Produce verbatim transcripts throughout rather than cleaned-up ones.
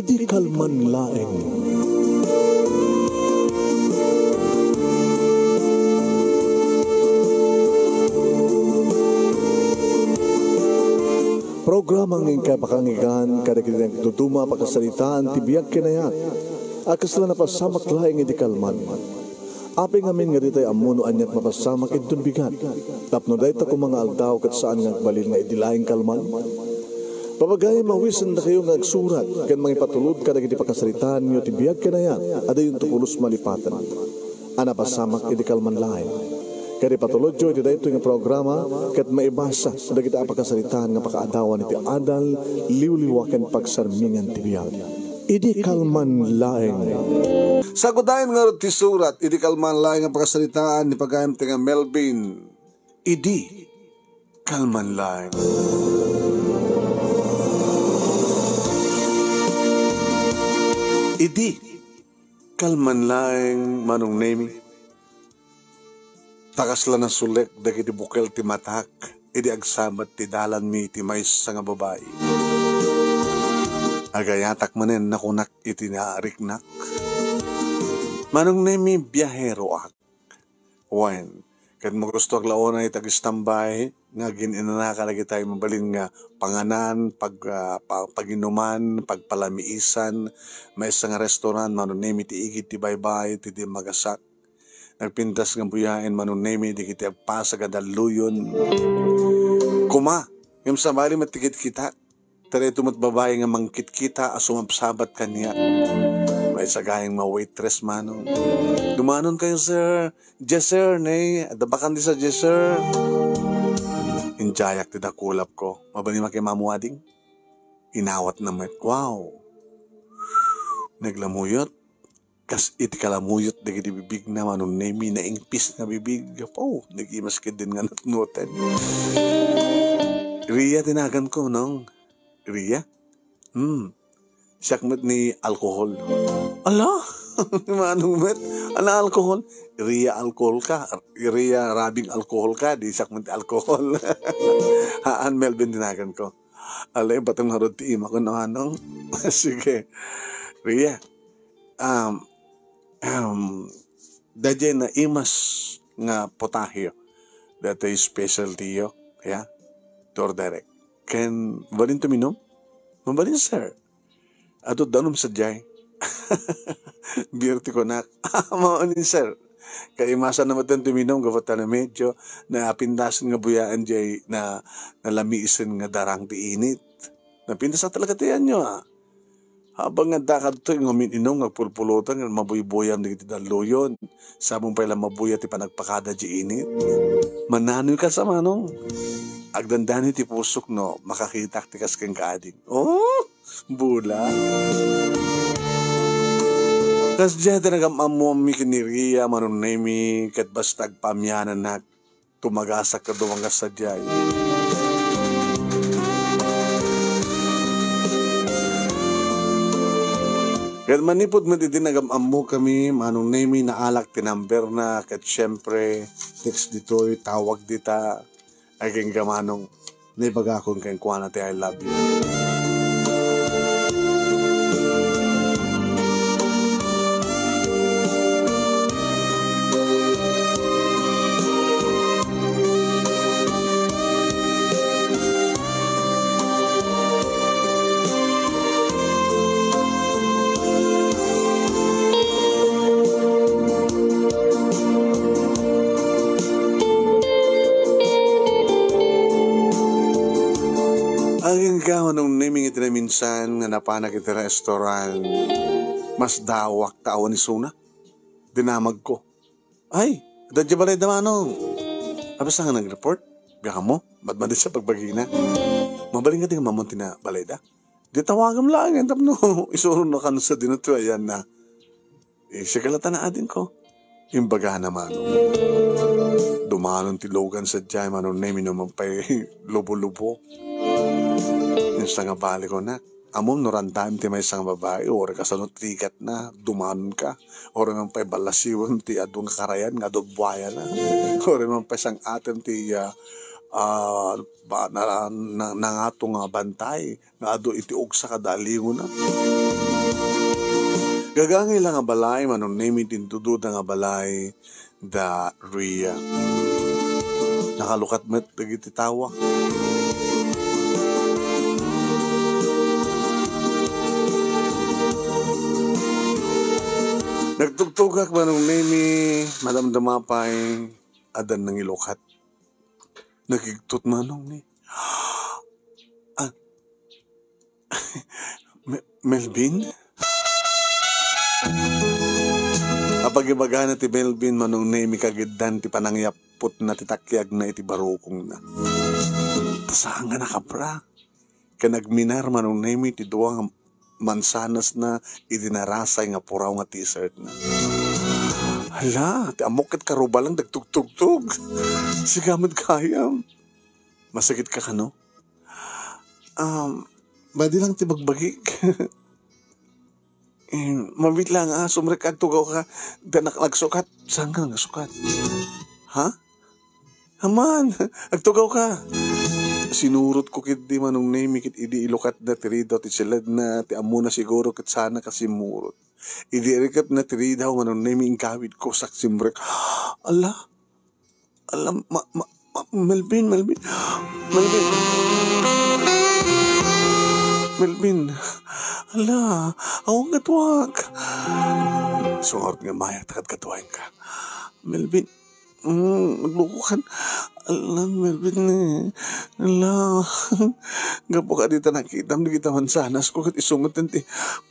Idi kalman laeng. Programa nga inkay pakanggan kadagiti nagduduma a pakasaritaan ti biag ken ayat a kasla napasamak laeng idi kalman. Apay ngamin nga ditay ammo no aniat mapasamak inton bigat, tapno dayta koma nga aldaw ket saan nga agbalin nga idi laeng kalman? Papagayam, awisendakayo nga agsurat ken mangipatulod kadagiti pakasaritaanyo ti biag ken ayat a diyonto pulos malipaten a napasamak idi kalman laeng. Ket ipatulodyo iti daytoy nga programa ket maibasa dagiti a pakasaritaan nga pakaadawan iti adal, liwliwa ken pagsarmingan ti biag. Idi kalman laeng. Sagudayen ngarud ti surat, idi kalman laeng nga pakasaritaan ni pagayam ti nga Melvin. Idi kalman laeng. Idi kalman laeng, Manong Nemi. Ta kasla nasulek dagiti bukel ti matak idi agsabat ti dalanmi iti maysa nga babai. Agayatak manen, nakunak iti naariknak. Manong Nemi, biaheroak. Wen, ket magusto ak la unay iti agistambay nga agin-inanaka dagitay mabalin nga panganan, pag-, ah, pa-, paginuman, pagpalamiisan, maysa nga restaurant, Manong Nemi, ti igid ti baybay, ti di magasak. Nagpintas nga buyaen, Manong Nemi, dagiti agpasag a dalluyon. Koma, ngem sabali met ti kitkitak. Daytoy met babai nga mangkitkita a sumabsabat kaniak. Maysa gayam nga waitress, Manong. Dumanonkayo, sir. Yes, sir. Nay, adda bakante sa yes, sir. Indiayak ti dakulapko. Mabalin makimamuading. Inawatna met. Wow. Naglamuyot. Kas iti kalamuyot dagiti bibigna, Manong Nemi, naingpis nga bibig. Apo, nagimas ketdin nga nutnuten. Ria ti naganko, Nong. Ria? Hmm. Siak met ni alkohol. Ala? Manong met? Ala, alkohol? Ria alkohol ka. Ria rabing alkohol ka. Di siak met ni alkohol. Haan, Melvin ti naganko. Ala, ibatam ngarud ti imak, no, Manong? Sige. Ria. Um, um, daydiay naimas nga putaheyo. Daytoy specialty-yo, ya. Tour direct. Ken, mabalin tuminum? Mabalin, sir. Adu danum sadiay. Beer ti kunak. Mabalin, sir. Kaimasan na met tuminum, gapu ta medyo napintasen nga buyaen diay na, nalamiisen nga darang ti init. Napintas talaga ti anyo, ah. Habang nga adda kadto, ingumin-inum nga agpulpulutan nga mabuybuyam dagiti dalluyon. Sabong pay la mabuya ti panagpakada diay init. Mananoy ka sa, Manong. Agdandani ti pusok no makakitak ti kas kenka, ading. Oh, bula. Kasdiay ti nagam-ammomi ken ni Ria, Manong Nemi, ket basta agpaamiananak. Tumagasak ket dumagas sadiay. Ket manipud met idi nagam-ammokami, Manong Nemi, naalak ti numberna, ket siempre, text ditoy, tawag dita, agingga Manong, naibagakon kenkuana ti I love you. Agingga Manong Nemi, iti naminsan nga napanak iti restaurant, masdaawak ta awan isuna. Dinamagko. Ay, adda diay balayda, Manong. Apay sa nga nag-report? Gamo, madmadisa bagbagina. Mabalin nga di nga mamon ti na balayda. Di tawagam laeng tapno isuronak kano sa dinto, ayan na. Eh, sige la ta na, adingko. Imbagana, Manong. Dumanon ti lugan sadiay, Manong Nemi, no man pay lubo-lubo. Insa nga bali ko na. Ammom no randam ti maysa nga babai, uray kasano ti rigatna, dumanonka. Uray man pay ballasiwem ti adu nga karayan nga adu buayana. Uray man pay sang-atem ti, ah, ah, ba, na, na, nangato nga bantay nga adu iti ugsa kada alingona. Gagangay la nga balay, Manong Nemi, ti intudo da nga balay da Ria. Nakalukat met dagiti tawa. Nagtugtugak, Manong Nemi, madamdama pay addan nangilukat. Nagigtot, Manong Nemi. Ah, Me-, Melvin? Apagibagana ti Melvin, Manong Nemi, kagiddan ti panangyaputna ti takiagna iti barukongna. Ta saan nga nakapra. Ken nagminar, Manong Nemi, ti dua nga mansanasna iti narasay nga puraw nga t-shirtna. Hala, ti ammok ket karubalang dagtugtugtog. Sika met gayam. Masakitka kano? Um, madi lang ti bagbagik. Eh, mabiit lang, ah, sumrek, agtugawka. Dinak nagsukat. Saan ka nagsukat? Ha? Aman, agtugawka. Sinurotko ketdi, Manong Nemi, ket idi ilukatna ti ridaw ti siledna, ti ammona siguro ket saan a kasimurot. Idi irikepna ti ridaw, Manong Nemi, inggawidko, sak simrek. Ala, Ala, ma-, ma-, ma-, Melvin, Melvin. Melvin. Melvin. Ala, awan nga tuak. Sungarot nga mayat ta kadkaduaenka. Melvin. Mm, naglukokan. Ala, Melvin, eh. Ala. Gapu ka dita nakitam, di kita mansanas ko, ket isu met ti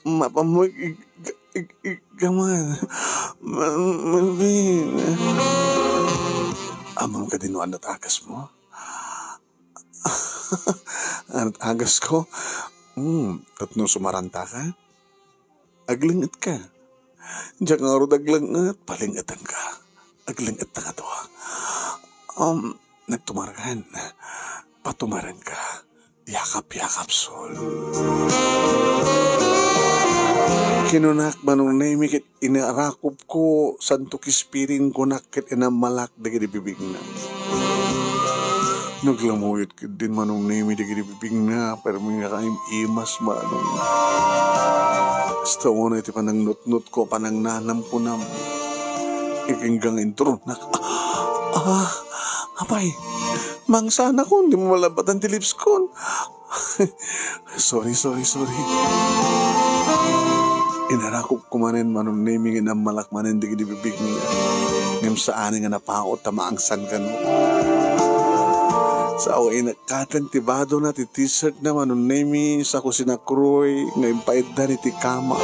mapamoy, ig-, ig-, ig-, Come on. Mel-, Melvin. Ammom kadi no anat agasmo? Anat agasko? Hmm, tapno sumaranta ka? Aglenget ka. Diak ngarud aglenget, palengetan ka. Aglenget ta kadua. Um, nagtumaran. Patumaran ka. Yakap, yakap, Sol. Kinunak, Manong Nemi, ket inarakupko, santo kispiring kunak, ket inammalak dagiti bibigna. Naglamuyot ketdin, Manong Nemi, dagiti bibigna, permi nga kaim-imas, Manong. Kasta unay ti panangnutnotko, panangnanamko, Nam. Ikinggang intronak. Ah, ah, apay, mangsanakon, di mo malabatan ti lipskon. Sorry, sorry, sorry. Inarakupko manen, Manong Nemi, nga inammalak manen dagiti bibigna. Ngem saan nga napaut ta maangsan kano. Sao, inakkaten ti badona ti t-shirtna, Manong Nemi, sako sinakroy nga impaitdan iti kama.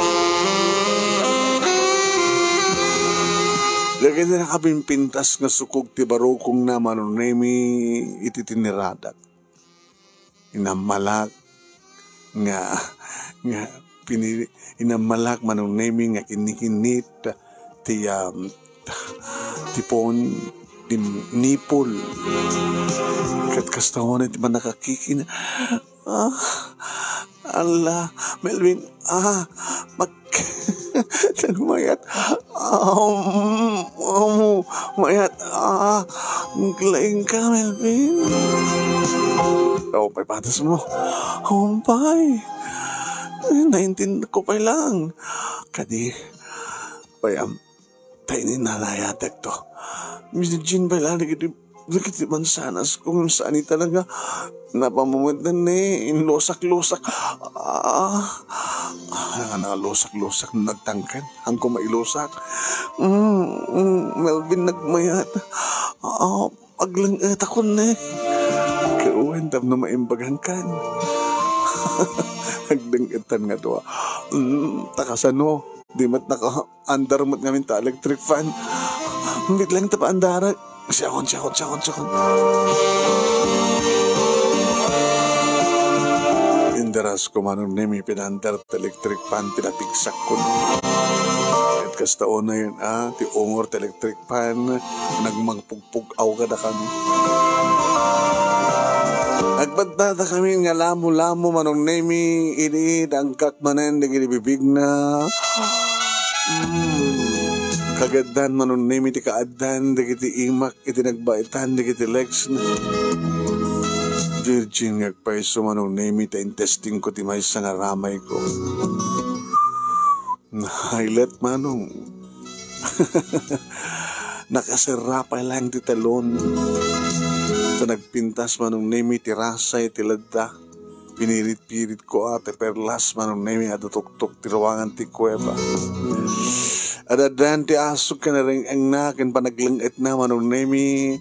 Dagiti nakapimpintas nga sukog ti barukongna, Manong Nemi, iti tiniradak. Inammalak nga, nga pini-, inammalak, Manong Nemi, nga kinnikinnit ti, um, ti pon, ti nipol. Ket kasta unay ti pannakakikina. Ah, ala, Melvin, ah, mak-, nagmayat. Um, um, mayat, ah, laing ka, Melvin. Awan pay patasmo. Awan pay. Naintindiak pay lang. Kadi, pay, um, Ta ini nalayatek to. Misidjin pay la dagiti, dagiti mansanas ko, saan ita nga napamumutan ni inlusak-lusak. Ah, ah, nalusak-lusak no nagtangken. Haanko mailusak. Mm, mm, Melvin, nagmayat. Ah, aglengetakon ni. Kawen tapno maimbagan kan. Aglengetan nga dua. Mm, ta kasano? Di met naka-andar met ngamin ta electric fan. Biit lang ta paandarak. Siakon, siakon, siakon, siakon. Indarasko, Manong Nemi, pinaandar ta electric fan, pinapigsak ko. Ket kasta unay, ah, ti ungor ta electric fan, nagmangpugpug-aw kadakami. Agbaddada kami nga lamo-lamo, Manong Nemi, idi dangkak manen dagiti bibigna. Mm. Kagaddan, Manong Nemi, ti kaaddan dagiti imak iti nagbaetan dagiti legs na. Virgin nga agpayso, Manong Nemi, ta intestingko ti maysa nga ramayko. Nailet, Manong. Nakaserra pay laeng ti talon. Ta nagpintas, Manong Nemi, ti rasa iti ladda. Pinirit-pirit ko a ti perlas, Manong Nemi, a tutuktok ti ruangan ti kuweba. Addan ti asuk ken nareng-engna ken panagleng-etna, Manong Nemi,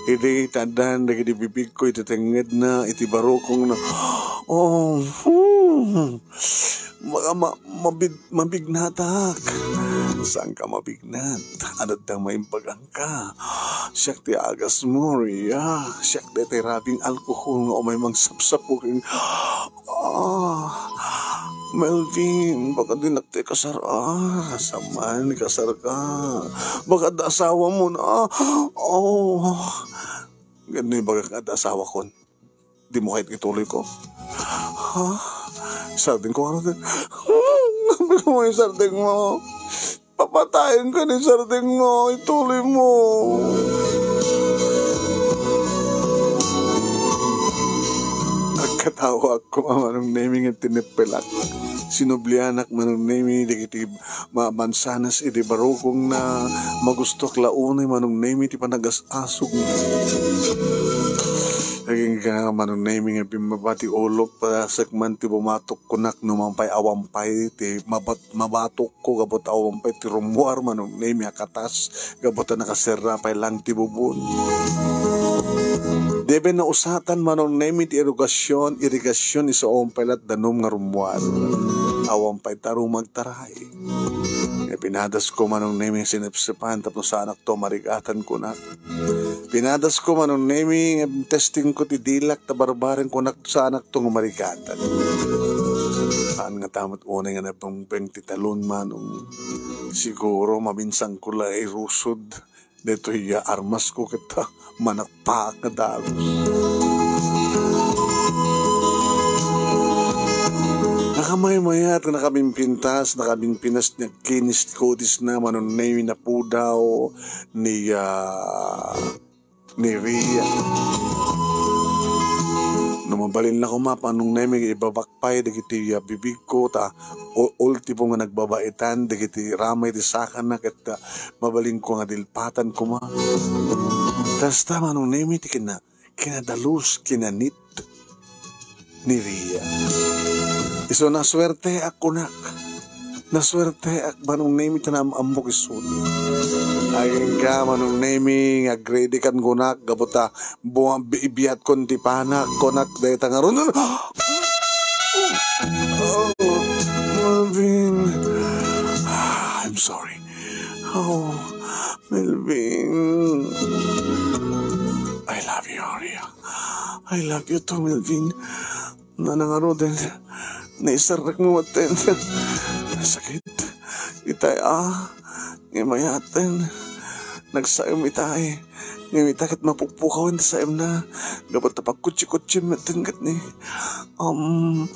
idi ta addan dagiti bibigko iti tengngedna, iti barukongna. Oh, hmm. Baka ma-, mabig-, mabignatak. Saanka mabignat? Adda maimbaganka. Siak ti agasmo, Ria. Siak daytoy rabing alkohol nga umay mangsapsapo ken, ah, Melvin, baka dinak ti kasar-, ah, saan man, kasarka. Baka adda asawamo na. Oh. Ngem no ibagak nga adda asawakon, dimo kayat ituloyko? Ha? Sardengko, ano? Sabi ko mo yung sardengmo. Papatayenka ni sardengmo. Ituloy mo. Agkatawa ako, Manong Nemi, nga tineppelak. Sinublianak, Manong Nemi, dagiti ma-, mansanas iti barukongna. Magustuak la unay, Manong Nemi, ti panagas-asog. Agingga, Manong Nemi, nga bimmaba ti ulok, pasek man ti bumatok kunak, no man pay awan pay ti mabat-, mabatokko, gapu ta awan pay ti rummuar, Manong Nemi, a katas, gapu ta nakaserra pay laeng ti bubon. Debe nausatan, Manong Nemi, ti irigasion, irigasion, isu awan pay lat danum nga rummuar. Awan pay tarumag taray. Nga pinadasko, Manong Nemi, sinepsepan tapno saanakto a marigatan kunak. Pinadasko, Manong Nemi, nga testingko ti dilak ta barbareng kunak saanakto nga marigatan. Saan ngata met unay nga nabengbeng ti talon, Manong. Siguro, maminsanko la irusod. Daytoy ya armasko ket manakpaak nga dagus. Nakamaymayat, nakabimpintas, nakabimpinas, nagkinis ti kudisna, Manong Nemi, napudaw ni, ah, ni Ria. No mabalin la koma, Manong Nemi, ibabak pay dagiti, ah, bibigko, ta u-, ultimo nga nagbabaitan dagiti ramay ti sakana ket, ah, mabalinko nga dilpatan koma. Kasta, Manong Nemi, ti kina-, kinadalus, kinanit ni Ria. Isu, nasuerteak kunak. Nasuerteak, Manong Nemi, ta naam-ammok isu. Agingga, Manong Nemi, nga agready kan kunak, gapu ta Buang bi-, biyatkon ti panak, kunak dayta nga run-, oh, Melvin. I'm sorry. Oh, Melvin. I love you, Ria. I love you too, Melvin. Nanangaruden. Naisarrekmo maten. Sakit. Itay, ah. Ngem mayat ten. Nagsaem itay. Ngem ita ket mapukpukawen ti saemna. Gapu ta pagkutsi-kutsim met ten ket ni. Um,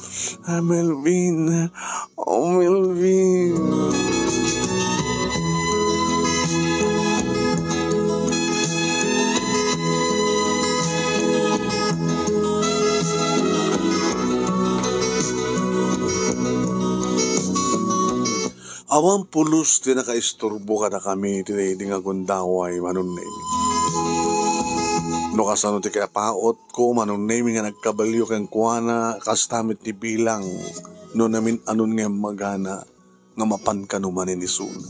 ah, Melvin. Oh, Melvin. Awan pulos ti nakaisturbo kadakami iti daydi nga gundaway, Manong Nemi. No kasano ti kinapautko, Manong Nemi, nga nagkabalio kenkuana, kasta met ti bilang no namin-anon nga immagana nga mapan kano manen isuna.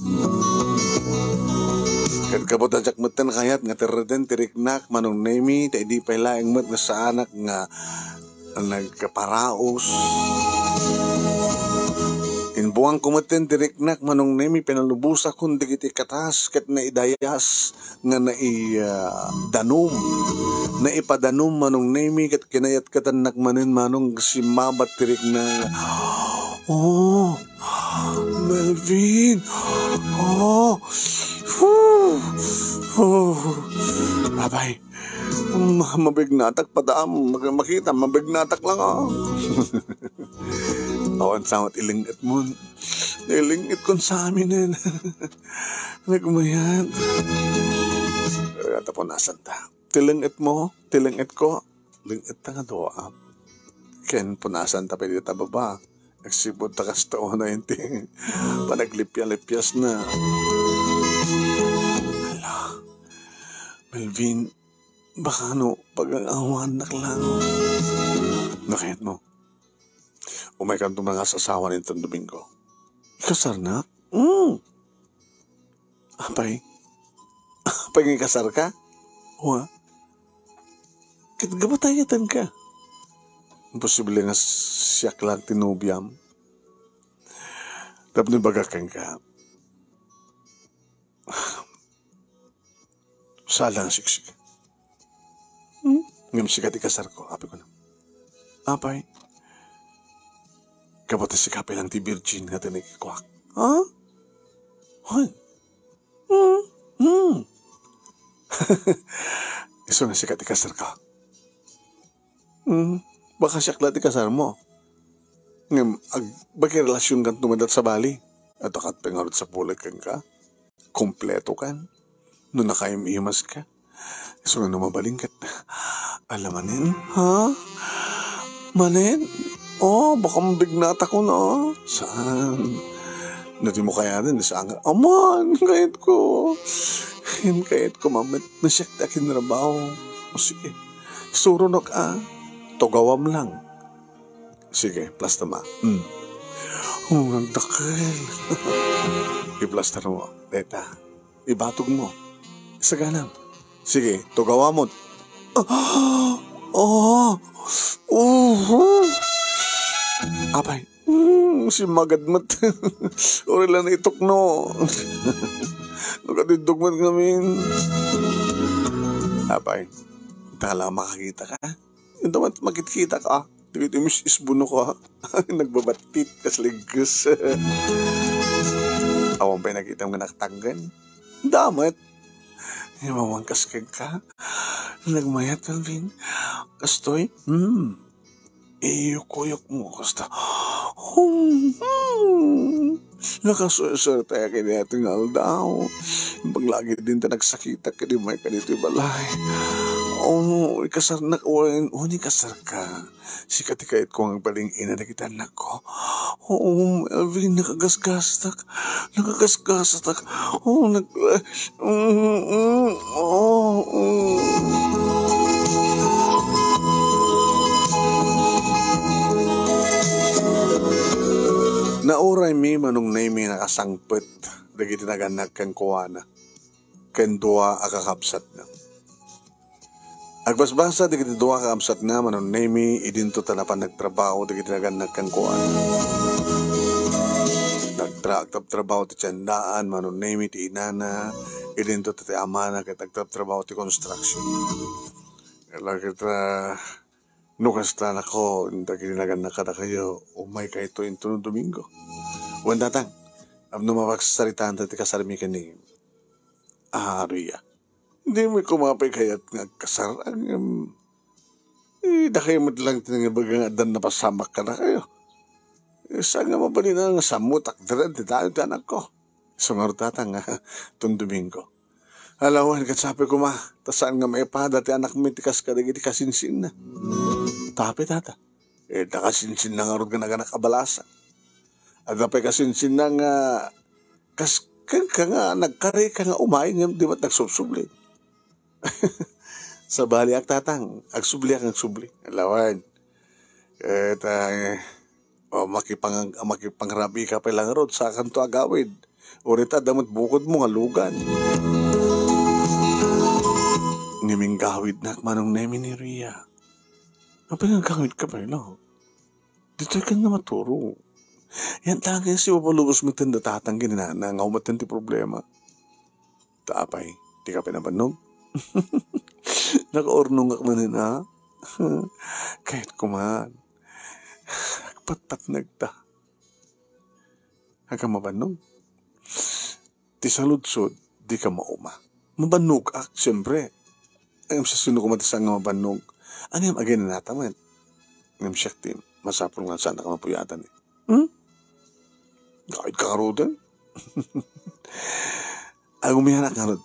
Ket gapu ta diak metten kayat nga terreden ti riknak, Manong Nemi, ta idi pay laeng met nga saanak nga nagkaparaos. Imbuangko metten ti riknak, Manong Nemi, pinalubosakon dagiti katas ket naidayas nga nai-, ah, danum. Naipadanum, Manong Nemi, ket kinayatkatannak manen, Manong, simmabat ti rikna. Oh, Melvin! Oh! Whew! Oh! Abay, Ma-, mabignatak, padam. Mag-, makita, mabignatak lang, ah. Awan sa met ileng-et mo. Ileng-et kon sa amin, eh. Nagmayat. Kaya ta punasan ta. Tileng-et mo, tileng-et ko. Leng-et ta nga dua. Ken punasan ta pwede ta baba. Agsipud ta kasta unay ti panaglipyalipiasna. Hala, Melvin, baka no, pag-agawannak lang. Nakayat mo? Umaykanto nga asasawa ni Don Domingo. Ikasarnak? Mm. Apay? Apay nga ikasarka? Wa? Ket gabatayatanka. Imposible nga siak lang ti nobiam. Tapno ibagak kenka, saan lang a siksik. Hmm? Ngem sika ti kasarko, apay ko na. Apay, kabata sika pay lang ti virgin nga tinikuak. Ha? Hoy. Hmm? Hmm. Isu nga sika ti kasarko. Hmm. Baka siak la ti kasarmo. Ngem, ag-, bakit relasyon kan tumadat sa bali? At akat pengarod sa pulit kenka? Kompleto kan? No nakaim-imas ka? Isu nga no mabalin ket, ala manen, ha? Manen? Oh, baka mabignatakon, ah. Saan? No di mo kayaten, saan nga? Aman, kayat ko. Kayat ko, mamet, na siak ti akinrabaho. O sige, surunok, ah. Tugawam lang. Sige, plasta ma. Hmm. Oh, nagdakkel. Iplastar mo. Deta. Ibatog mo. Saganam. Sige, tugawamon. Ah! Oh! Oh! Apay. Hmm, si magad met. Uri lang itukno. Nagadiddog met ngamin. Apay. Tala, makakita ka? Ito man, makitkitak, ah. Dagiti mis-, isbuno ko, ah. Nagbabattit, kas ligges. Awan pay nakitam nga nakatanggan. Damet. Imawangkas kenka. Nagmayat, Melvin. Kastoy? Hmm. Iyukuyok mo, kasta. Hmm. Nakasuersuerte ken dayta nga aldaw. Imbag la ket dinta nagsakitak ket immay kaditoy balay. Oh, ikasarnak wen, oh, ikasarka. Sika ti kayatko nga agbaling ina dagiti annakko. Oo, Melvin, nakagasgastak. Nakagasgastak. Oh, nag-, mm, mm, oh, mm. Nauraymi, Manong Nemy, nakasangpet dagiti nagannak kenkuana ken dua a kakabsatna. Agbasbasa dagiti dua a kakabsatna, Manong Nemy, idinto ta napan nagtrabaho dagiti nagannak kenkuana. Nagtra-, agtrabtrabaho ti tiendaan, Manong Nemy, ti inana, idinto ta ti amana ket agtrabtrabaho ti construction. Kala ket, ah, no kasta, nako, dagiti nagannak kadakayo, umaykayto intono Domingo. Wen, Tatang, tapno mapagsaritaan ta ti kasarmi ken ni, ah, Ria. Dimi koma pay kayat nga agkasar, ngem, eh, dakayo met lang ti nangibaga nga addan napasamak kadakayo. Eh, saan nga mabalin nga sammo takderen ti dayo ti anakko? Isu ngarud, Tatang, nga Don Domingo. Ala wen, ket sapay koma, ta saan nga maipada ti anakmi ti kas kadagiti kasinsinna. Tapay, Tata. Eh, nakasinsinna ngarud nga naganak a balasa. Adda pay kasinsinna nga kas kenka nga nagkarika nga umay ngem di met nagsubsubli. Sabaliak, Tatang, agsubliak nga agsubli. Ala wen. Eh, ta, eh, o, makipang-, makipangrabi ka pay lang ngarud, sakanto agawid. Uray ta, adda met bukodmo nga lugan. Ngem inggawidnak, Manong Nemy, ni Ria. Apay nga aggawidka pay lang? Ditoy kan nga maturo. Yan talaga yung si Papa Lubos met ken da Tatang ken ni Nana nga umaten ti problema. Ta apay, dika pay nabannog? Nakaurnongak manen, a? Kayatko man. Agpatpatnag ta. Agka mabannog? Ti saludsod, dika mauma. Mabannogak, siempre. Ngem sasino koma ti saan nga mabannog? Aniam, aginanata met. Ngem siak ti masapul nga saannak a mapuyatan, eh. Hmm? Gawidka ngaruden? Agumianak ngarud.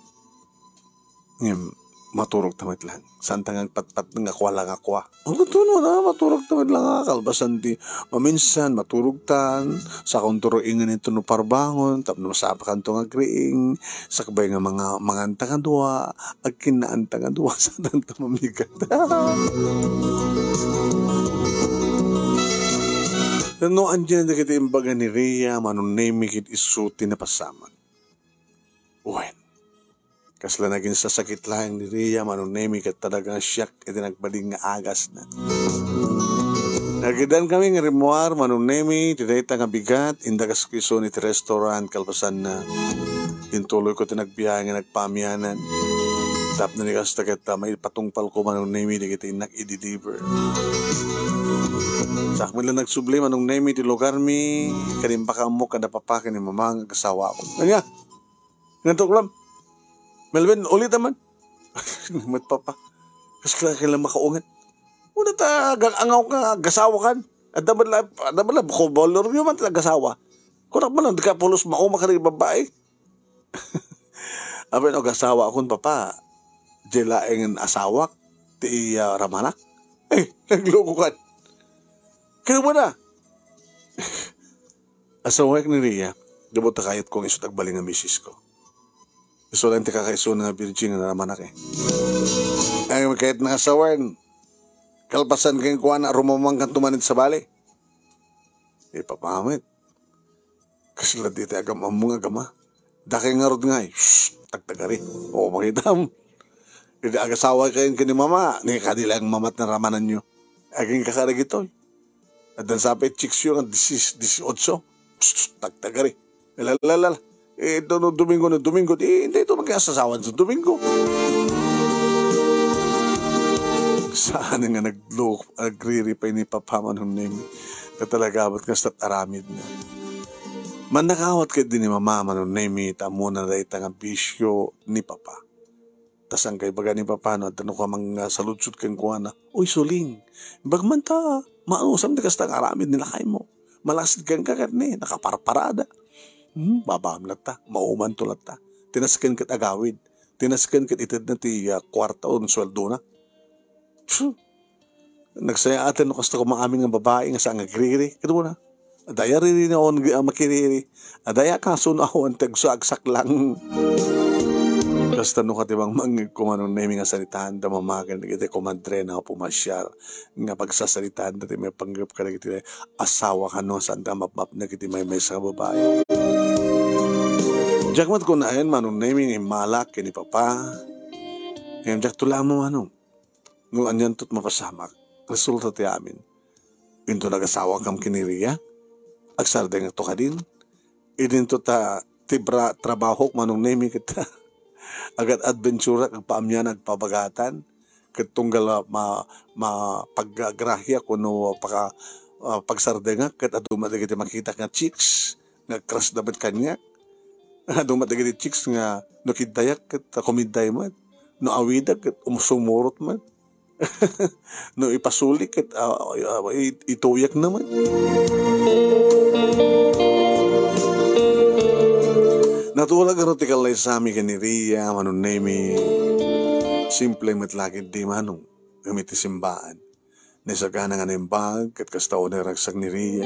Ngem, maturog ta met lang. Saan ta nga agpatpat nga kua lang a kua. Ang tutuno na, maturog ta met lang a, kalpasan ti maminsan, maturog tan, sakon turo ingen ito no parbangon, tapno masapakan to nga agriing, sakbay nga mga, manganta nga dua, agkinnaan ta nga dua, saan ta mamigat. No, andyan dagiti imbaga ni Ria, Manong Nemi, ket isu ti napasamak. Wen, kasla naginsasakit laeng ni Ria, Manong Nemi, ket talaga nga siak iti nagbalin nga agasna. Nagiddan kami nga rimmuar, Manong Nemi, ti dayta nga bigat, indagas ko isu iti restaurant, kalpasanna, intuloy ko ti nagbiahe nga nagpaamianan. Tapno ni kasta ket, ah, maipatungpal ko, Manong Nemi, dagiti innak i-deliver. Saak met lang nagsubli, Manong Nemi, ti lugarmi, ken imbakaammo kada papa ken ni mama nga agasawakon. Ania? Ngantok lang. Melvin, ulita man. Met papa. Kas kailan makaunget. Una ta, agang-angaw ka, agasawa kan. Adda man la, adda man la, ko bolor yo man, agasawa. Kunak man, di ka pulos mauma ka rin babae. Aben, agasawa akon, papa. Di laeng asawak, ti iya ramanak. Eh, nagloko kan. Kaya mo na. Asawaek ni Ria, gapu ta kayatko nga isu ti agbalin nga misis ko. Isu lang ti kakaisuna nga virgin nga naramanak, eh. Ay, kayat nga asawen, kalpasan kenkuana, rumamang kan tumanid sa bali. Ipapamit. Kasla di ti agam-ammong agama. Dakay ngarud ngay, shh, tagtagari. O, makitam. Iti agasawa kayo ken ni mama, ni kadi lang mamat nga ramananyo. Aging kakaragitoy. Addan sa pay chicks yo nga disis-, disiotso. Psst, psst, tagtagari. Lalalala. Eh, ito no Domingo, no Domingo, di, hindi ito magkasasawan sa Domingo. Saan nga naglo-, nagriri pay ni Papa Manong Nemi? Katalagabat nga stat aramid na. Mannakawat kay di ni Mama Manong Nemi, ta ammona dayta nga bisyo ni Papa. Ta saan kay baga ni Papa no adda no kamang, ah, saludsod kenkuana, "Uy, Suling, imbag man ta, maanusam ti kasta nga aramid ni lakaymo. Malasid kenka ket ni, nakaparparada." Hmm, babam latta, maumanto latta. Tinasken ket agawid. Tinasken ket itedna ti, ah, kuarta o sueldona. Phew! Nagsayaaten no kasta koma amin nga babai nga saan nga agriri. Ket kuna, adaya riri nga on, ah, makiriri. Adaya kaso no awan ti agsa-, agsaklang. Kasta no katibang mangngeg ko Manong Nemi nga saritaan da mamagen dagiti komadrena nga pumasiar nga pagsasaritaan da ti maipanggep kadagiti asawa kano saan da mapmapnek iti maymaysa nga babai. Diak met kunaen Manong Nemi nga immalak ken ni Papa. Ngem diak to lamo, Manong. No anianto ti mapasamak, resulta ti amin. Inton agasawakam ken ni Ria, agsardengakto kadin. Idinto ta ti bra-, trabahok Manong Nemi ket agad-adventurak, agpaamian, agpabagatan, ket tunggal, ah, ma-, mapaggrahiak wenno paka-, ah, pagsardengak ket adu met dagiti makitak nga chicks nga agkrasda met kaniak. Adu met dagiti chicks nga no kiddayak ket, ah, kumidday met. No awidak ket um-, sumurot met. No ipasulik ket, ah, ah, it-, ituyak na met. Natulak garo ti kallaysami ken ni Ria, Manong Nemi. Simple met la ketdi, Manong. Ngem iti simbaan. Naisagana nga naimbag, ket kasta unay ragsak ni Ria.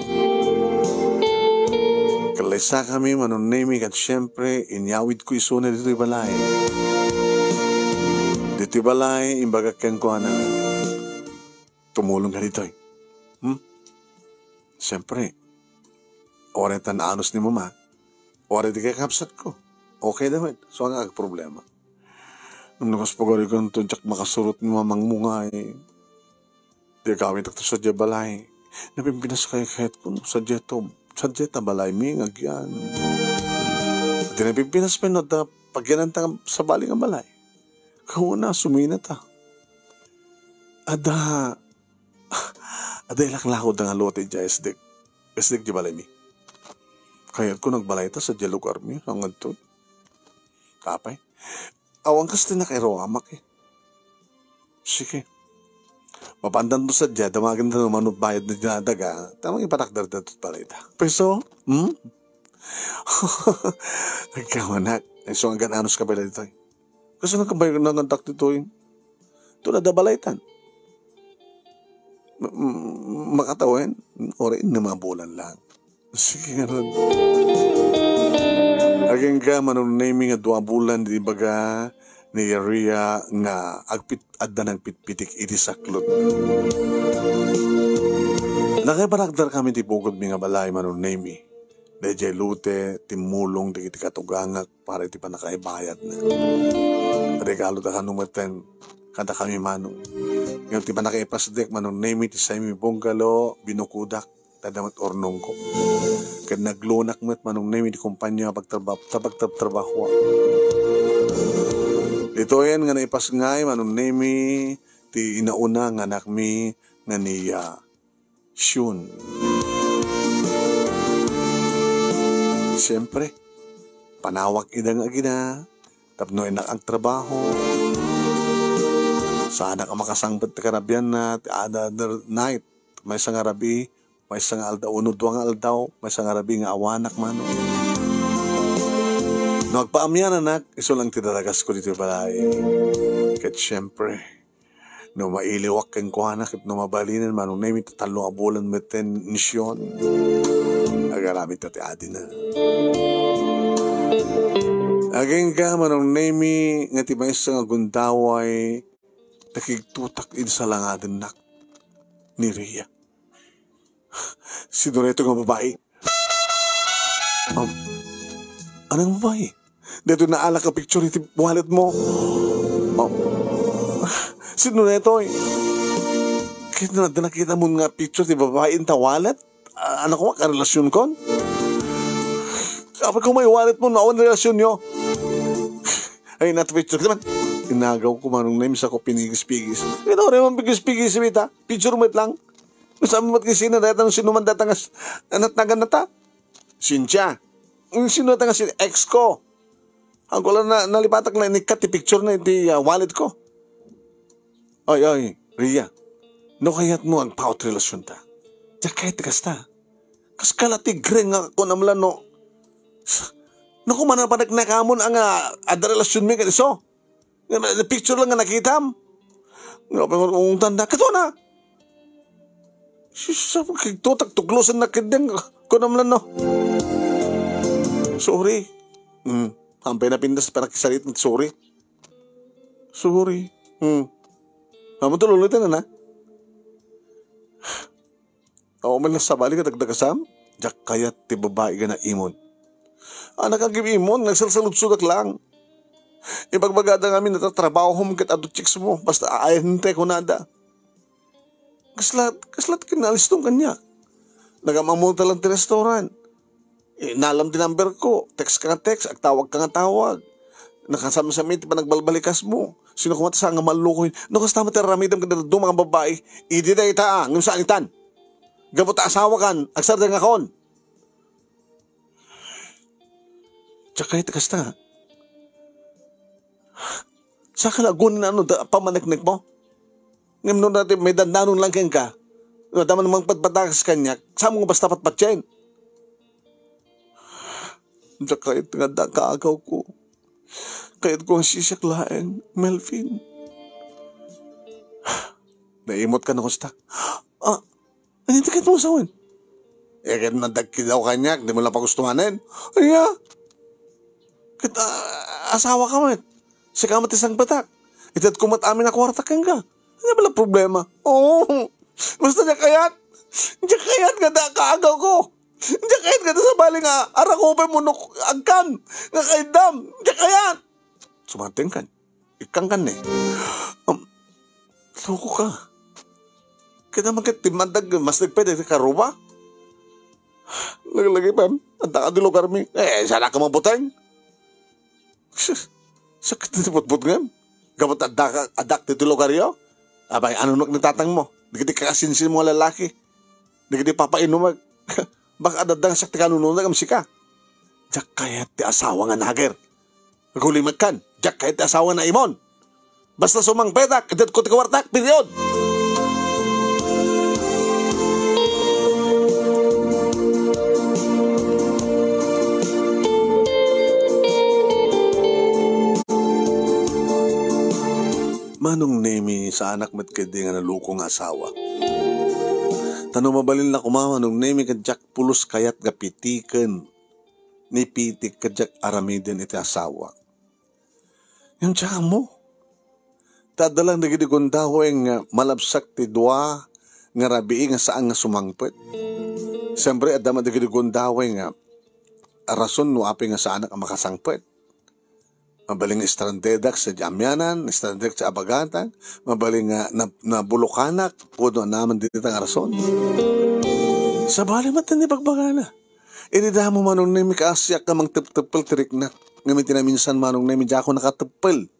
Kallaysakami, Manong Nemi, ket siempre, inyawidko isuna ditoy balay. Ditoy balay, imbagak kenkuana, "Tumulong ka ditoy." Hmm? Siempre, uray tan anus ni Mama, uray di kakabsatko. Okay da met. So, ania nga problema? Ngem no kas pagarigan to, diak makasurot ni Mamang Mungay. Di agawidakto sadiay balay. Napimpinas kayatko no sadiay to, sadiay ta balaymi nga agyan. Di napimpinas pay no adda pagyananta sa bali nga balay. Kauna, suminata. Adda, adda ilaklako da nga lote diay isdek. Isdek diay balaymi. Kayatko nagbalayta sadiay lugarmi, saan ngadto. Apay. Awan kas ti nakairuamak, eh. Sige. Mapandan to sadiay, damagen ta no mano bayad na dinadaga, ta mangipatakder da to balay ta. Peso? Hmm? Agkamanak. Ay, so, hanggang anos ka pala ditoy? Kasi nagkabay na ngantak ditoy. Ito na da balaytan. M-, m-, makatawen? Ore, innem a bulan lang. Sige nga nun. Agingga, Manong Nemi, nga dua bulan, di baga, ni Ria nga agpit-, adda nagpitpitik iti saklot. Nakaipanagdar kami ti pukodmi nga balay, Manong Nemi. Daydiay lote, timmulong dagiti katugangak para iti pannakaibayadna. Regalo da kano metten kada kami, Manong. Ngem ti pannakaipasdek, Manong Nemi, ti saymi bungalow, binukodak, ta adda met urnongko. Ket naglunak met, Manong Nemi, ti kumpanya a pagtraba-, ta pagtrabtrabahoak. Ditoyen nga naipasngay, Manong Nemi, ti inauna nga anakmi nga ni, ah, Shun. Siyempre, panawak ida nga agina, tapno innak agtrabaho. Saanak a makasangpet ti karabianna, ti other night, maysa nga rabii, maysa nga aldaw, wenno dua nga aldaw, maysa nga rabii nga awanak, Manong. No agpaamiananak, isu lang ti daragasko ditoy balay. Ket siyempre, no mailiwak kenkuana ket no mabalinen, Manong Nemi, ta tallo a bulan metten ni Shun. Agaramid ta ti adina. Agingga, Manong Nemi, nga ti maysa nga gundaway, nakigtotak idi salangadennak ni Ria. Sino daytoy nga babai? Um, anong babai? Daytoy naalak a picture iti wallet mo. Um, sino daytoy? Ket no adda nakitam nga picture ti babai ita wallet? Ah, anak ko, karelasyonko? Apay ko may wallet mo, no awan relasyonyo? Ay, not picture. Di man, inagaw ko, Manong Nemi, sa ko pinigis-pigis. Ito, rin man pigis-pigis, bita. Picture mo lang. Sabi mo, kung sino dayta, sino man dayta nga s-, natnagan na ta? Cynthia. Yung sino dayta nga sin-, ex ko? Ang ko lang na, nalipatak na inikkat ti picture na iti, ah, wallet ko. Ay, ay, Ria. No kayat mo agpaut relasyonta? Diak kayat ti kasta. Kas kala ti gren nga kunam lang, no? Naku, manang panagnakamon ang, ah, adda relasyonmi ken isu. Nga na, na picture lang nga nakitam. Nga, pangurungtan na. Kato na. Sus, sa pagkigtotak, tuklosan na kideng. Kunam lang, no? Sorry. Hmm. Ampay na pintas para kisarit ng sorry. Sorry. Hmm. Amo to, lulutin na na. Awan man lang sabali nga dagdagasam, diak kayat ti babai nga naimon. Anak, agim-imon, nagsalsaludsodak lang. Ibagbagada nga amin natatrabahom ket adu chicks mo, basta aayente kunada. Kaslat, kaslat ken naliston kaniak. Nagam-ammoda lang ti restaurant. Eh, nalam ti number ko. Text ka nga text, agtawag ka nga tawag. Nakasamsam iti panagbalbalikas mo. Sino koma ti saan nga mallukoy? No kasta met ti aramidem ken dadduma nga babai, idi dayta, ah, ngem saan itan. Gapu ta asawakan, agsardengakon. Diak kayat ti kasta. Saka lagun na no da, pamaneknek mo. Ngem no dati may dandanon lang kenka, no, adda man mangpatpatakas kaniak, saan mo basta patpatien? Diak kayat nga adda kaagaw ko. Kayat ko nga sisiak laeng, Melvin. Naimot ka na kusta? Ah, ano ti kayat mo sawen? Eh, ket nadagkidaw kaniak, di mo lang pagustuhanen. Aya? Ket, ah, asawa ka met. Sika met ti sangpetak. Itedko met amin a kuarta kenka. Ano bala problema? Oo. Basta diak kayat. Diak kayat nga adda kaagaw ko. Diak kayat nga adda sabali nga arakupen mo no agkan nga kaiddam. Diak kayat. Sumanten kan. Ikkangkan ni. Um, loko ka. Kita man ket timmandag, mas nagpwede ti karuba. Lagi-lagi, pem. Adda ka di lugar mi. Eh, sana ka mabuteng. Sus, sakit ti putput ngem. Gapu ta adda ka, adda ka ti lugar yo. Abay, ano nak ni tatang mo? Dagiti kakasinsin mo nga lalaki. Dagiti papainumek. Baka adda nga siak ti kanununa ngem sika. Diak kayat ti asawa nga nager. Agulimek kan, diak kayat ti asawa nga naimon. Basta sumangpetak, itedko ti kuartak, period. Manong Nemi, saanak met ketdi nga naloko nga asawa. Ta no mabalin la koma, Manong Nemi, ket diak pulos kayat nga pitiken ni pitik ket diak aramiden iti asawa. Ngem diak ammo. Ta adda lang dagiti gundaweng nga malabsak ti dua nga rabii nga saan nga sumangpet. Siyempre, adda met dagiti gundaweng nga rason no apay nga saanak a makasangpet. Mabalin nga strandedak sa amianan, strandedak sa abagatak, mabalin nga nab-, nabulokanak, pudno a naman dita nga rason. Sabali met ti bagbagana. Idi damo, Manong Nemi, kaasiak nga mangtepteppel ti riknak. Ngem iti naminsan, Manong Nemi, diakon nakateppel.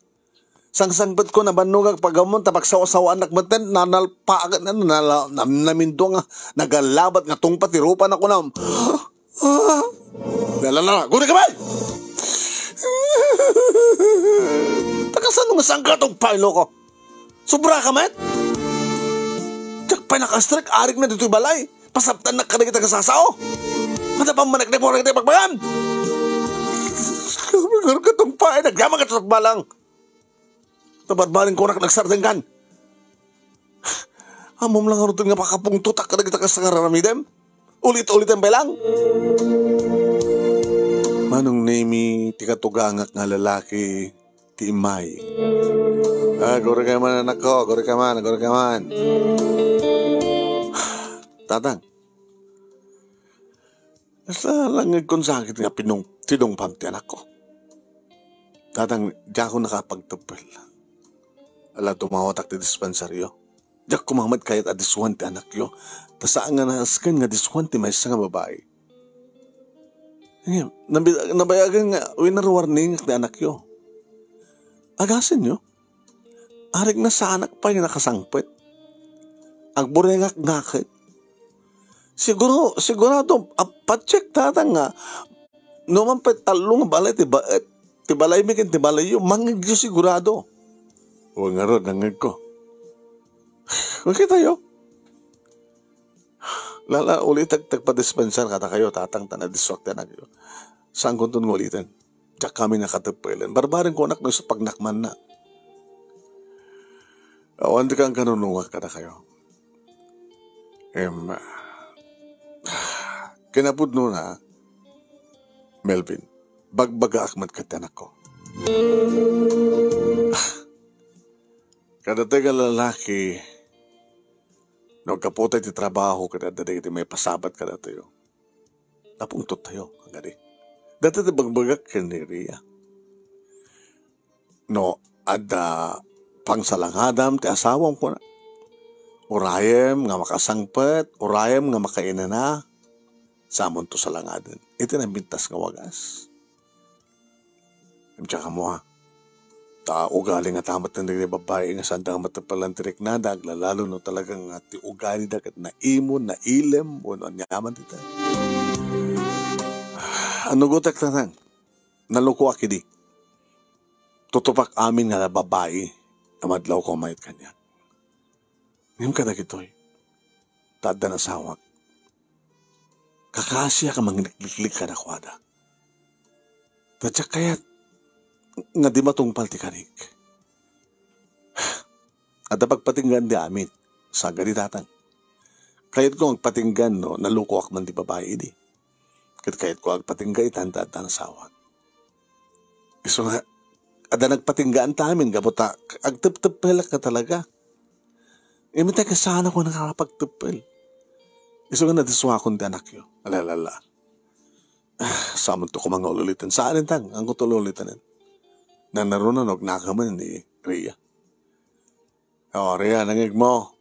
Sangsangpetko, nabannogak pagammon, ta pagsawsawaanak metten, nanalpaak, nala-, nam-, namindua nga nagalabat nga tungpa ti rupa na kunam. Ah! Lalala, guri ka bay! Ta kasano nga sangka tungpa, loko? Sobra ka met? Diak pay nakastrek, arik na ditoy balay. Pasabtannak kadagiti agasasao. Mata pammanek na puro iti pagbagan. Guri ka tungpa, eh, nagyaman ka sa balang. Ta barbareng kunak nagsardengkan. Ammom lang ngarud nga pakapungtotak kadagita kasta nga raramidem. Ulit-ulitem pay lang. Manong Nemi, ti katugangak nga lalaki, ti immay. Ah, guri ka man, anakko, guri ka man, guri ka man. Tatang, Basta langngegkon sakit nga pinung-, tinungpam ti anakko. Tatang, diakon nakapagteppel. Ala, tumawatak ti dispensario. Diak koma met kayat a disuan ti anakyo. Ta saan nga nasken nga disuan ti maysa nga babai. Ngem, nabi-, nabayagen nga winaruwarningek ti anakyo. Agasenyo? Arik na saanak pay nga nakasangpet. Agburengak naket. Siguro, sigurado, a, pa-check tatang nga, no man pay tallo nga balay ti baet, ti balaymi ken ti balayyo, mangngegyo sigurado. O ngarud, nangngegko. Makitayo. Lala, ulitek, tagpadispensar kadakayo, tatang, ta nadisuak ti anakyo. Saan kunton nga uliten? Diak kami nakateppelen. Barbareng kunak no isu pagnakmanna. Awan ti kankanunongak kadakayo. Em, kinapudnona, Melvin, bagbagaak met ket ti anakko. Kadatoy nga lalaki, no aggapu ti trabaho, ket adda dagiti maipasabat kadatayo. Napungtottayo, agadi. Dayta ti bagbagak ken ni Ria. No adda pangsalangadam ti asawam, kuna, urayem nga makasangpet, urayem nga makainana, samonto salangaden. Iti nabintas nga wagas. Diak ammo, ha. Ta ugali nga tamat dagiti babbai nga saanda nga mateppelan ti riknada, aglalalo no talaga nga ti ugalida ket naimon, nailem, wenno aniaman dita. Annugotek, tatang. Nalukoak idi. Tutupak amin nga babbai nga madlawko mayat kaniak. Ngem kadagitoy, ta addan asawak, kakaasiak a manglikliklik kadakuada. Ta diak kayat nga di matungpal ti karik. Adda pagpatinggaan ti amin, sagadi, tatang. Kayatko nga agpatinggaan no nalukoak man ti babai idi. Ket kayatko agpatingga itan ta addan asawak. Isu nga, adda nagpatinggaan ta amin, gapu ta agtepteppelak nga talaga. Ngem itay, kasaanakon nakapagteppel. Isu nga nadisuakon ti anakyo. Alalala. Ah, samonto koma nga ululiten. Saan, intang, angko ti ululiten. Nanaruna no agnakamen ni Ria. O, Ria, nangngegmo.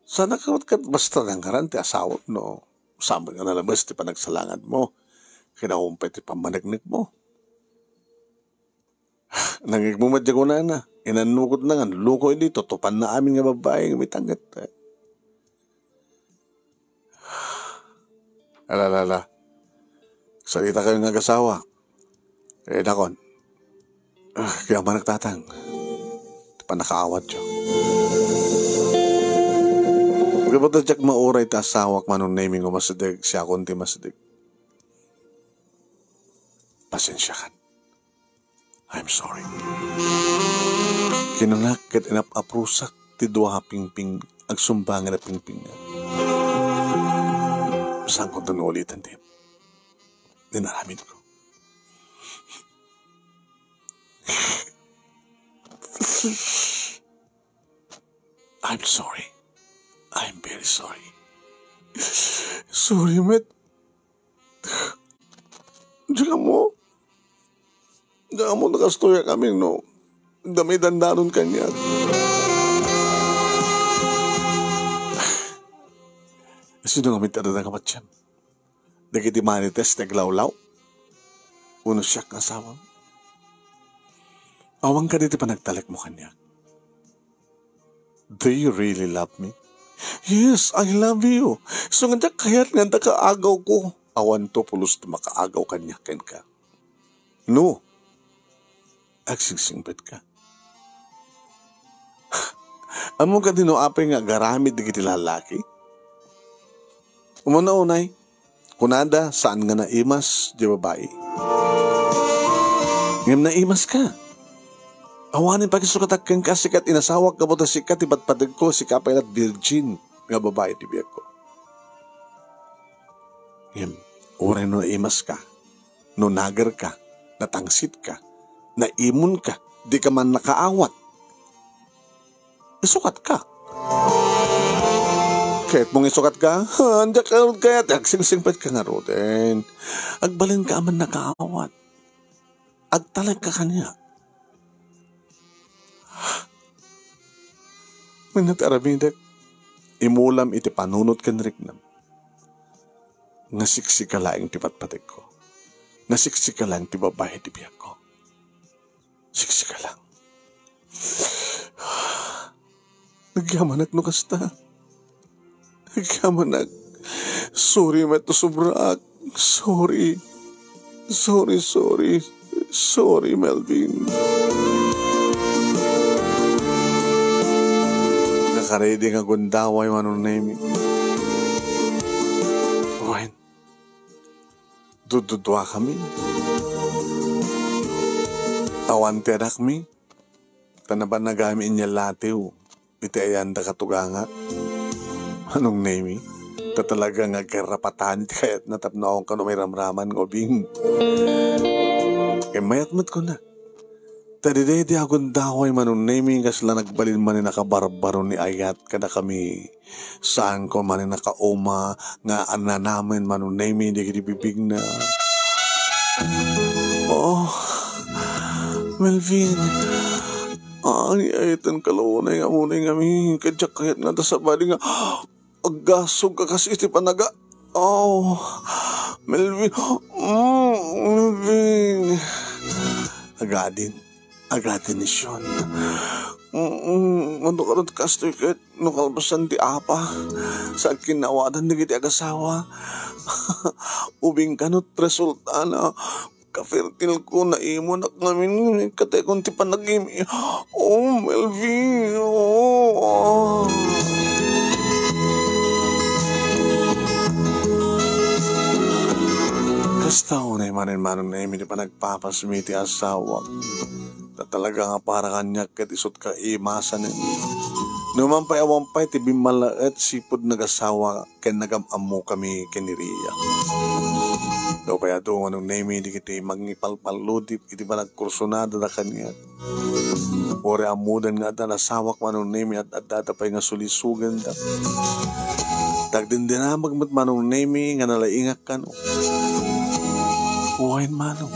Saanak ket basta nangngaran ti asawak no saan met nga nalabes ti panagsalangadmo ken awan pay ti pammaneknekmo. Nangngegmo met diay kunana. Inannukotna nga luko idi, tutupanna amin nga babbai nga mitangget. Ala, ala, ala. Salita kayo nga agasawa. Eh, dakon. Ah, kaya manak tatang. Ti panakaawatyo. Gapu ta diak mauray ti asawak, Manong Nemi, nga umasideg, siakon ti masideg. Pasensiakan. I'm sorry. Kinunak ket inap-aprusak ti dua a pingping agsumbangan a pingping. Saanko ta no ulitan ti inaramid ko. I'm sorry. I'm very sorry. Sorry met. Diak ammo. Diak ammo no kastoy a kami no damidandanon kaniak. Sino ngamin ti adda nga patiem? Dagiti Marites ti aglawlaw? Wenno siak nga asawam? Awan kadi ti panagtalekmo kaniak? Do you really love me? Yes, I love you. Isu nga diak kayat nga adda kaagawko. Awanto pulos ti makaagaw kaniak kenka. No, agsingsingpetka. Ammom kadi no apay nga agaramid dagiti lalaki? Umuna unay, kunada, saan nga naimas diay babai. Ngem naimaska. Awanen pakisukatak kenka, sika ti inasawak gapu ta sika ti patpategko, sika pay la't virgin nga babai ti biagko. Ngem, uray no naimaska, no nagerka, natangsitka, naimonka, dika man nakaawat, isukatka. Kayatmo nga isukatka? Ha, diak kayat, agsingsingpetka ngaruden. Agbalinka a man nakaawat. Agtalekka kaniak. Wenno ti aramidek, imulam iti panunot ken riknam nga siksika laeng ti patpategko, nga siksika laeng ti babai ti biagko. Siksika lang. Agyamanak no kasta. Agyamanak. Sorry met no sobraak. Sorry. Sorry, sorry. Sorry, Melvin. Nakaredy nga gundaway, Manong Nemy. Wen, dududuakami. Awan ti anakmi. Ta nabanagami inya latiw iti ayanda katuganga. Manong Nemy, ta talaga nga agkarapatan ti kayatna tapno awan kano mairamraman nga ubing. Ket mayat met kuna. Ta daydi a gundaway, Manong Nemy, kasla nagbalin manen a kabarbaro ni ayat kadakami. Saanko manen a kauma nga ananamen, Manong Nemy, dagiti bibigna. Oh, Melvin. Ay, ay, tan kalunay nga munay ngamin. Ket diak kayat nga adda sabali nga aggasog a kas iti panaga. Oh, Melvin. Mm, Melvin. Agadin. Agadin ni Sean. Mm, mm, ano karon kastoy ket no kalpasan ti apa? Sa agkinnawadan dagiti agasawa. Ubing kano ti resultana. Kafertilko, naimunak ngamin, katekon ti panagim. Oh, Melvin, oh. Kasta unay manen, Manong Nemy, ti panagpapasmi ti asawak. Ta talaga nga para kaniak ket isut' kaimasanen. Numan pay awan pay ti bimmalaet sipud nagasawa ken nagam-ammokami ken ni Ria. No pay adu, Manong Nemy, dagiti mangipalpalludip iti panagkursunadada kaniak. Uray ammodan nga adda nasawak, Manong Nemy, at addada pay nga sulisoganda. Tagdindinamag met, Manong Nemy, nga nalaingak kano. Wen, Manong.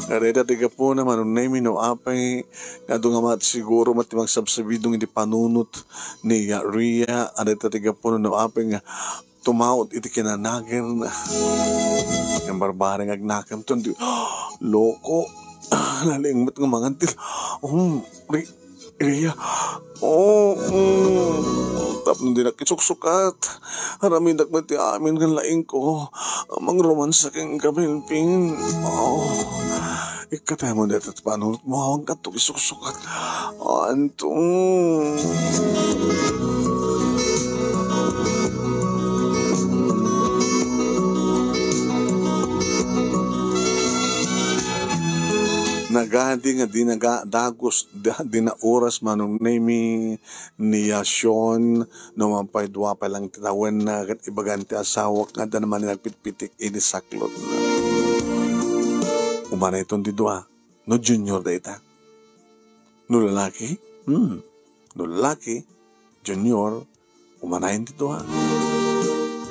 Nga dayta ti gapuna, Manong Nemy, no apay nga adu nga mat siguro met ti magsabsabidong iti panunot ni Ria, a dayta ti gapuna no apay nga tumaud iti kinanagerna. Ngem barbari nga agnakemto, di, loko, nalaing met nga mangan ti, um, Ri-, Ria. Oh, mm, tapno dinak isuksukat. Aramidak met ti amin nga laingko. Mangromansa kenka, Melvin. Oh. Ikkataymo dayta ti panunotmo, awan kanto isuksukat. Anto? Gadi nga dina ga-, dagus, da-, dina oras Manong Nemi ni Yasion, no mampay dua pay lang ti tawenna, ket ibagan ti asawak nga adda naman nagpitpitik idi saklotna. Umana iton ti dua, no junior dayta. No lalaki, hmm, no lalaki, junior, umanayen ti dua.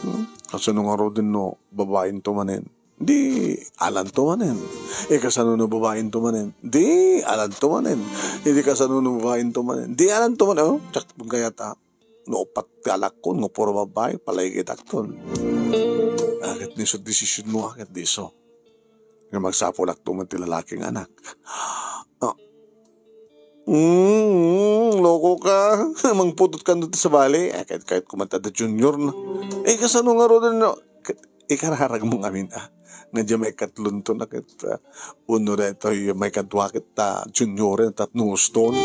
Hmm, kasano ngaruden no babaen to manen? Di alanto manen. E, kasano no babaen to manen? Di alanto manen. Idi kasano no babaen to manen? Di alanto manen. Oh, diak kayat a. No upat ti alakkon nga puro babai, palagitakton. Aket ni isu ti desisionmo, aket di isu. Nga magsapulakto met ti lalaki nga anak. Ah. Mm, mm, loko ka. Mangputotkan ti sabali. Aket kayat koma ti adda junior na. E, kasano ngaruden no? Ket ikararagmo ngamin a, nga diay maikatlonto na ket, ah, uno daytoy maikadua ket ta junior, tapno uston.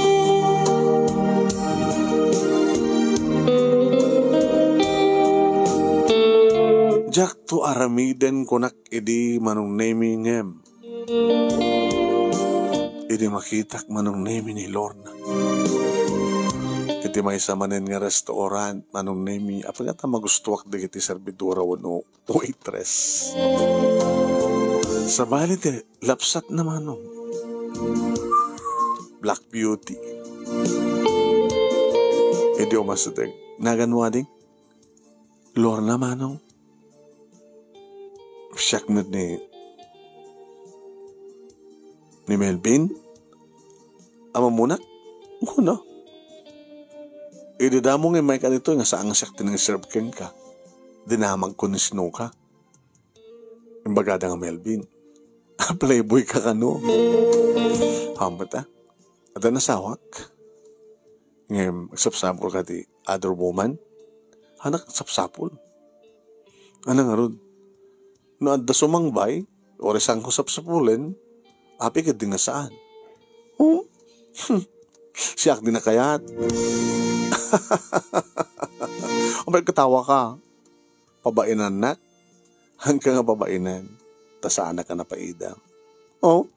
Diakto aramiden, kunak idi Manong Nemi ngem. Idi makitak Manong Nemi ni Lorna. Iti maysa manen nga restaurant, Manong Nemi, apay nga ta magustuak dagiti servidora wenno waitress. Sabali ti lapsat na Manong. Black Beauty. Idi umasideg, nagan mo ading? Lorna Manong. Siak met ni, ni Melvin? Ammonak? Kuna. Idi damo nga may kanito nga saan nga siak ti nang-serve kenka. Dinamagko ni sino ka. Imbagada nga Melvin. Playboy ka kano. Hamat a. Adda nasawak. Ngem, agsapsapul ka ti other woman? Hanak sapsapul. Ano ngarud? No adda sumangbay, ori sangko sapsapulen, apay ket di nga saan. Oh? Siak di nakayat. Apay katawa ka? Pabainannak? Hangka nga pabainen, ta saanak a napaida. Oh?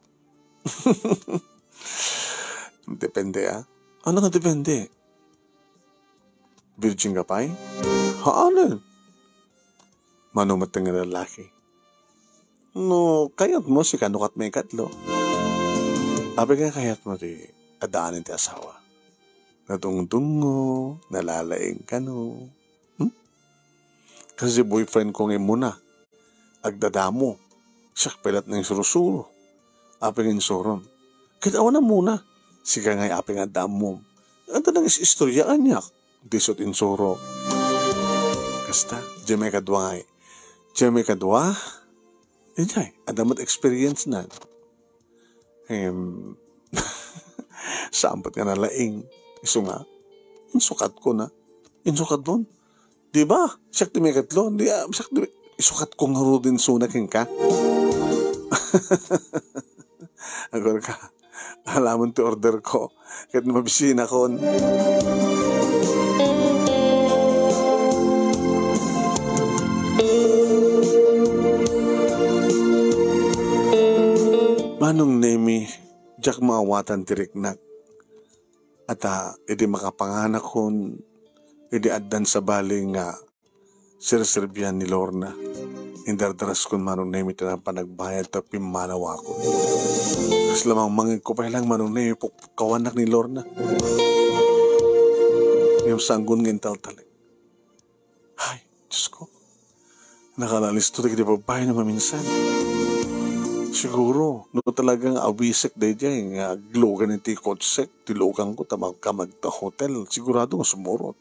Depende, ah. Ano nga depende? Virgin ka pay? Haanen? Mano met nga lalaki? No, kayatmo, sikano kat maikatlo? Apay nga kayatmo ti addaan ti asawa? Nadungdungngo, nalalaing kano. Hmm? Kasi boyfriend ko nga immuna. Agdadamo. Siak pay latta nga insursuro. Apay nga insurom? Ket awan ammona. Sika ngay apay nga adda ammom. Adda nang is-istorya kaniak. Diay isu ti insuro. Kasta, diay maikadua ngay. Diay maikadua, idiay, adda met experience na. Em, saan met nga nalaing. Isu nga, insukatko na. Insukatmo? Di ba? Siak ti maikatlo. Di, ah, siak ti, isukatko ngarud ti insuna kenka. Agurka, alamon ti order ko. Ket mabisinakon. Manong Nemi, diak maawatan ti riknak. Ata, idi makapanganakon, idi addan sabali nga serserbian ni Lorna, indardaraskon Manong Nemi ti napan nagbayad ta pimmanawakon. Kasla mangmangegko pay lang Manong Nemi, pukpukkawannak ni Lorna. Ngem sanggon nga intaltalek. Ay, Diyos ko. Nakalalisto dagiti babayi no maminsan. Siguro, no talagang awisek daydiay nga aglugan iti kotsek, ti luganko ta magkamag ta hotel, sigurado nga sumurot.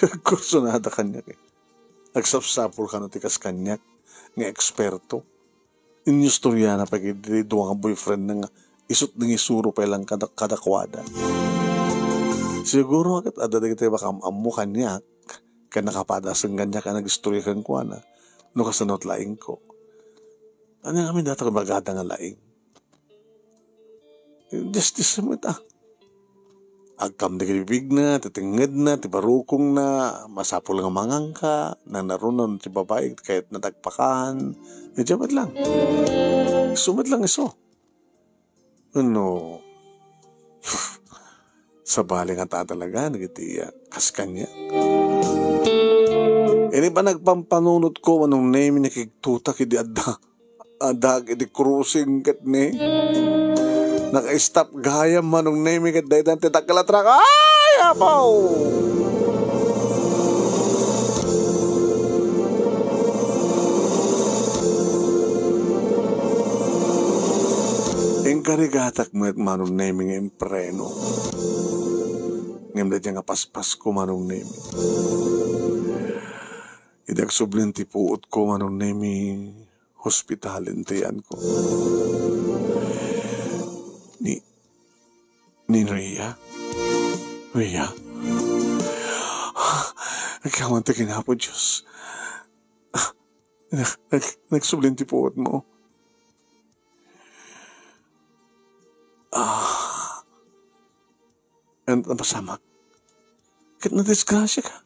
Agkursunada kaniak, eh. Agsapsapul kano ti kas kaniak nga eksperto. Inistoriana pay iti dua nga boyfriendna nga isut' nangisuro pay lang kada-, kadakuada. Siguro ket adda dagiti makaam-ammo kaniak ken nakapadasen kaniak a nagistorya kenkuana no kasano ti laingko. Ania ngamin dayta nga bagada nga laing? Justice met, ah. agkam dagiti bibigna, ti tengngedna, ti barukongna, masapul nga mangangka, nanaruna ti babai, kayatna dagpakan. Idiay met lang. Isu met lang isu. Ano? Sabali nga ta talaga, dagiti, ah, kas kaniak. Ini ba nagpampanunotko, Manong Nemi, nakigtutak idi adda. Adda iti crossing ket ni. Naka-stop gayam, Manong Nemi, ket dayta ti dakkel a truck. Ay, apaw! Inkarigatak met, Manong Nemi, nga impreno. Ngem dayta nga paspasko, Manong Nemi. Idi agsublin ti puotko, Manong Nemi, hospitalen ti yanko. Ni, ni Rhea? Rhea? Agyaman ti kin Apo Dios. Nag-, nag-, nagsublin ti puotmo. Ah. Ket napasamak. Ket nadisgrasiaka.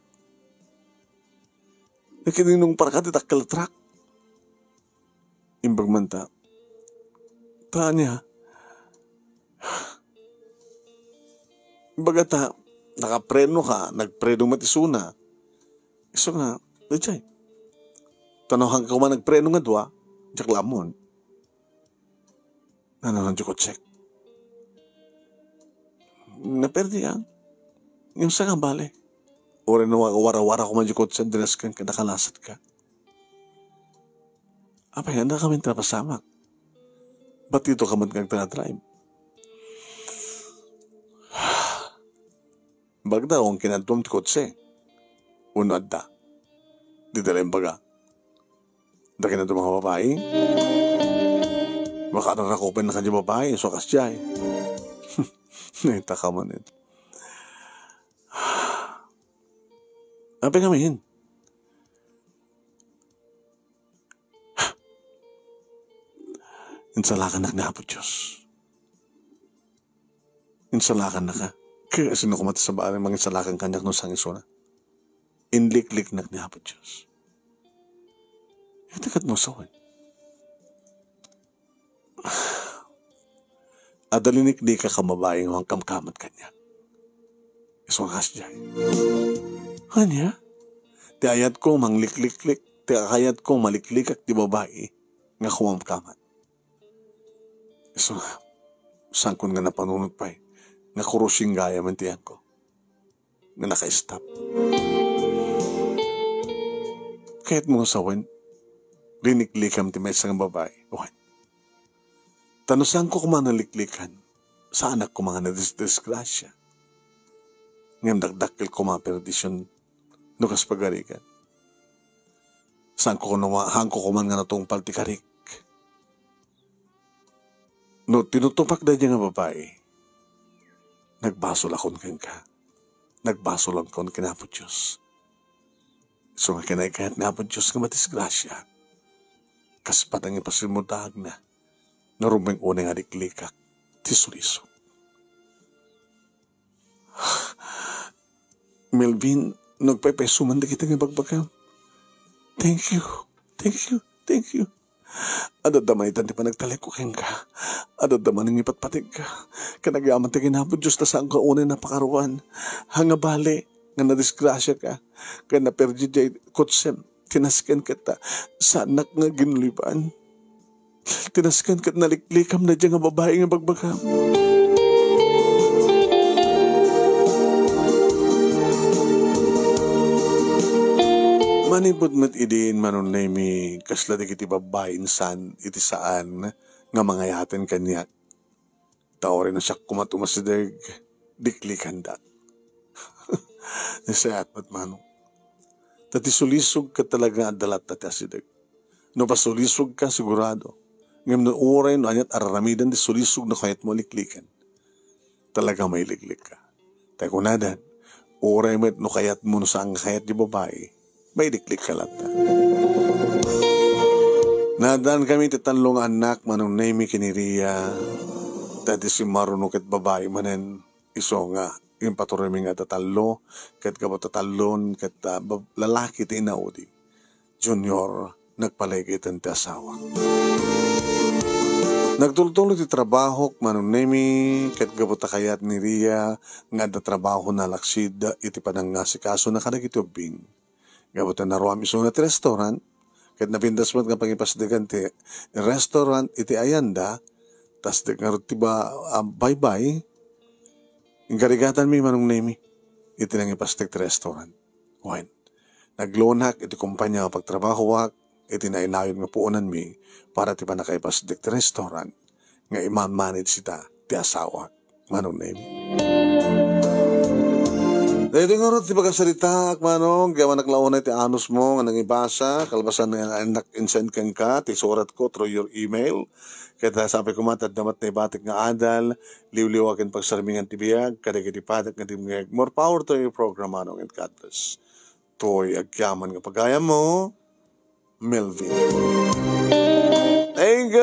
Nakininungparka ti dakkel a truck. Imbag man ta. Ta ania? Imbag ta, nakapreno ka, nagpreno met isuna. Isu nga, daydiay. Ta no, haanka koma nagpreno nga dua, diak la ammon. Ano, no, diay kotsek? Naperdi, ah. Ngem saan nga bale? Uray no, warawara koma diay kotsek, dinasken ka, nakalasatka. Apay, adda kami napasamak. Ba't dito ka man nga agdadrive? Bagda, kung kinadtuam ti kotse. Uno adda. Dita la imbaga. Adda kinadtuam nga babai. Baka narakupen na kanya babai, so kasjay. Naita ka man it. Apay ngamin? Insalakannak ni Apo Dios. Insalakannaka. Ket sino koma ti sabali manginsalakan kaniak no sangisuna? Inlikliknak ni Apo Dios. Iti ket mo sawen. Adda liniklikak a babai nga mangkamkamat kaniak. Isu nga kasdiay. Ania? Ti ayatko manglikliklik, ti ayatko maliklikak ti babai nga kumamkamat. Isu nga, saankon nga napanunot pay, nga kurusing gayam ti yanko. Nga naka-stop. Kayatmo nga sawen, liniklikam ti maysa nga babai. Wen. Ta no saanko koma naliklikan, saanak koma nga nadisdisgrasia. Ngem dakdakkel koma perdision no kas pagarigan. Saanko koma, haanko koma nga natungpal ti karik. No tinutupak daydiay nga babai, nagbasolakon kenka. Nagbasolakon ken Apo Dios. Isu nga kinaykayat ni Apo Dios nga madisgrasia. Kas patang ipasimmudagna, no rumbeng unay nga liklikak ti sulisog. Melvin, nagpaypayso man dagiti nga ibagbagam. Thank you. Thank you. Thank you. Adda man itan ti panagtalekko kenka. Adda man nga ipatpategka. Ken agyaman ti kin Apo Dios ta saanka unay napakaruan. Haan nga bale nga nadisgrasiaka. Ken naperdi diay kotsem. Tinasken ket ta, saanak nga ginuliban. Tinasken ket naliklikam daydiay nga babai nga ibagbagam. Manipud met idin, Manong Nemi, kasla dagiti babbai insan iti saan nga mangayaten kaniak. Ta uray no siak koma ti umasideg, liklikandak. Nasayaat met, Manong. Ta ti sulisog ket talaga adda latta ti asideg. No pasulisogka, sigurado. Ngem no uray no aniat a aramiden ti sulisog no kayatmo a liklikan, talaga mailiklikka. Ta kunadan, uray met no kayatmo no saan nga kayat ti babai, mailiklikka latta. Naaddankami ti tallo nga annak, Manong Nemi ken ni Ria, ta ti simmaruno ket babai manen, isu nga Impatuloymi nga adda tallo, ket gapu ta tallon, ket, ah, bab-, lalaki ti inaudi. Junior, nagpalegiten ti asawa. Nagtultulo ti trabahok, Manong Nemi, ket gapu ta kayat ni Ria nga adda trabaho nalaksid iti panangasikasona kadagiti ubbing. Gapu ta naruam isuna ti restaurant, ket napintas met nga pangipasdegan ti restaurant iti ayanda, tasdek ngarud ti ba-, ah, baybay, inkarigatanmi, Manong Nemi, iti nangipasdek ti restaurant. Wen, naglunak iti kumpanya nga pagtrabahoak iti nainayon nga puonanmi para ti pannakaipasdek ti restaurant nga imamanage ita ti asawak, Manong Nemi. Daytoy ngarud ti pagasaritaak, Manong, ti awan naglauna iti anus mo nga nangibasa, kalpasan nga innak-, insend kenka ti surat ko through your email. Ket, ah, sapay koma, adda met naibatik nga adal, liwliwa ken pagsarmingan ti biag, kadagiti padak nga dimngeg. More power to your program, Manong, and God bless. Toy agyaman nga pagayam mo, Melvin. Thank you.